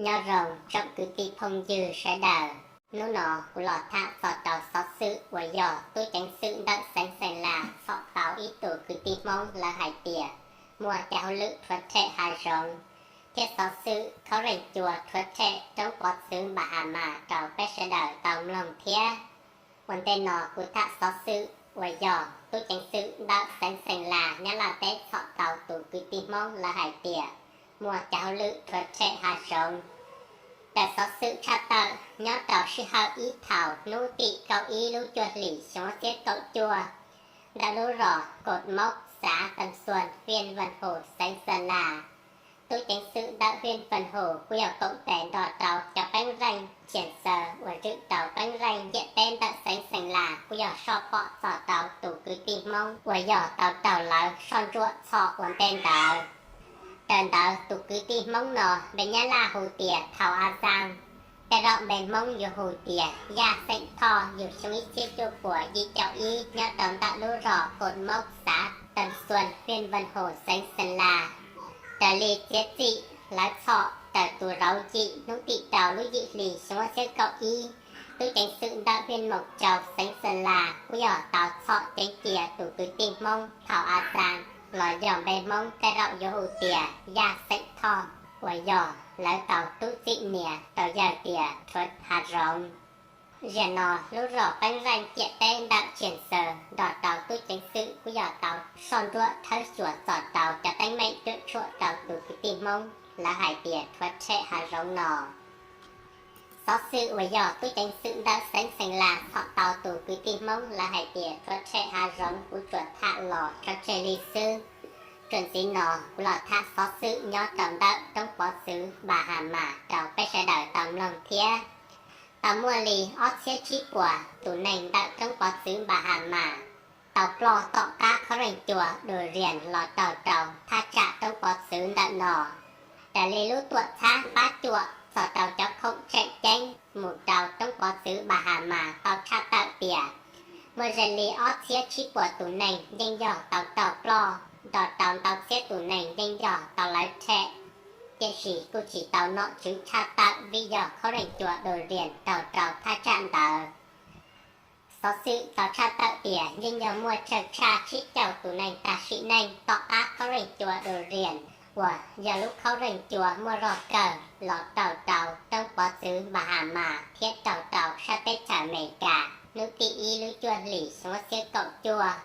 Nyob zoo tsoom kwv tij phooj ywg sawv daws, hnub no kuv los tham txog rau xov xwm uas yog tub ceev xwm ntawm xeev Xeem Las txhom tau ib tug kwv tij Hmoob lawv hais tias muaj cov hauj lwm rhuav rhem hav zoov, thiab xov xwm khaub reeg cua rhuav rhem roob pov txwv Npam Has Mas rau peb sawv daws tau mloog thiab. Ua ntej no kuv tham xov xwm uas yog tub ceev xwm ntawm xeev Xeem Las Nyab Laj teb txhom tau tus kwv tij Hmoob lawv hais tias muaj cov hauj lwm rhuav rhem hav zoov. Raws xov xwm tshaj tawm, nyob rau sij hawm ib thaum hnub tim kaum ib lub cuaj hlis xyoo ob txhiab kaum cuaj, ntawm lub zos Kos Mos, xav Tam Xuas, Vias Vas Hus, xeev Xeem Las, tub ceev xwm ntawm Vias Vas Hus kuj yog koom tes nrog rau cov peeb zeej Tsias Xaws uas zwm rau peeb zeej ntiaj teb ntawm xeev Xeem Las kuj yog soj pom txog rau tus kwv tij Hmoob uas yog tau raug lawv soj ntsuam txhom ua ntej ntawd. Raws ntawd tus kwv tij Hmoob no npe Nyab Laj hu tias Thau A Xaas, tej zaum npe Hmoob yuav hu tias Yaj Xeem Thoj, yug xyoo ib txhiab cuaj puas yim caum ib nyob rau ntawm lub zos Kos Mos, xav Tam Xuas, Vias Vas Hus, xeev Xeem Las. Raws li txiav txim lawv txhom raws tus zaum yim hnub tim rau lub yim hlis xyoo ob txhiab kaum ib, tub ceev xwm ntawm Vias Mus Tsau, xeev Xeem Las kuj yog tau txhom ceev cia tus kwv tij Hmoob Thau A Xaas los yog npe Hmoob tej zaum yuav hu tias Yaj Xeem Thoj uas yog lawv tau rub txim nias rau yawg tias rhuav hav zoov. Zaum no lub zos peeb zeej ciam teb ntawm Tsias Xaws nrog rau tub ceev xwm kuj yog tau soj ntsuam thawb xyuas txog rau cov teeb meem cuam tshuam rau tus kwv tij Hmoob lawv hais tias rhuav rhem hav zoov no. Xov xwm uas yog tub ceev xwm ntawm xeev Xeem Las txhom tau tus kwv tij Hmoob lawv hais tias rhuav rhem hav zoov kuv tsuas tham los tso tseg li xwb. Txuas ntxiv no kuv los tham xov xwm nyob rau ntawm roob pov txwv Npam Has Mas rau peb sawv daws tau mloog thiab. Tau muaj li ob txhiab tsib puas tus neeg ntawm roob pov txwv Npam Has Mas tau ploj tom qab khaub reeg cua Dua Rias los raug rau thaj tsam roob pov txwv ntawm no. Raws li lub tuam txhab pab cuam txog rau cov khoom tseem ceeb mus rau roob pov txwv Npam Has Mas tau tshaj tawm tias muaj ze li ob txhiab tsib puas tus neeg yeej yog tau raug ploj, nrog rau ntau txhiab tus neeg yeej yog tau lawv rhem, tiam sis kuj tsis tau nom tswv tshaj tawm vim yog khaub reeg cua Dua Rias raug rau thaj tsam ntawd. Xov xwm tau tshaj tawm tias yeej yog muaj tsawg tshaj tsib caug tus neeg tag sim neej tom qab khaub reeg cua Dua Rias uas yog lub khaub reeg cua muaj zog kawg los raug rau roob pov txwv Npam Has Mas thiab raug rau sab teb chaws Amelikas hnub tim ib lub cuaj hlis xyoo ob txhiab kaum cuaj,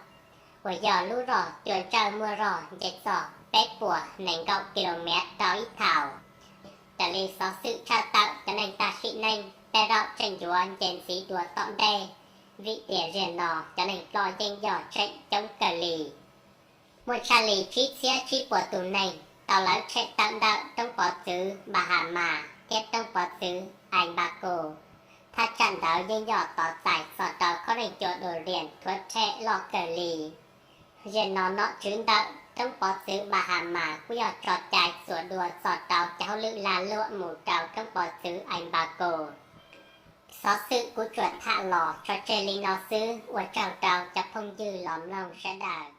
uas yog lub zos Cua Ntsawj muaj zog nce txog peb puas nees nkaum kilomev rau ib thaum. Raws li xov xwm tshaj tawm cov neeg tag sim neej tej zaum tseem yuav nce ntxiv dua tom ntej, vim tias zaum no cov neeg ploj yeej yog tseem coob kawg li. Muaj tshaj li tsib txhiab tsib puas tus neeg tau lawv tshem tawm ntawm roob pov txwv Npam Has Mas thiab roob pov txwv Ais Npas Kus. Thaj tsam ntawd yeej yog tos txais txog rau khaub reeg cua Dua Rias rhuav rhem loj kawg li. Zaum no nom tswv ntawm roob pov txwv Npam Has Mas kuj yog tso cai txuas dua txog rau cov hauj lwm lag luam mus rau roob pov txwv Ais Npas Kus. Xov xwm kuv tsuas tham los tso tseg li no xwb, ua tsaug rau cov phooj ywg los mloog sawv daws.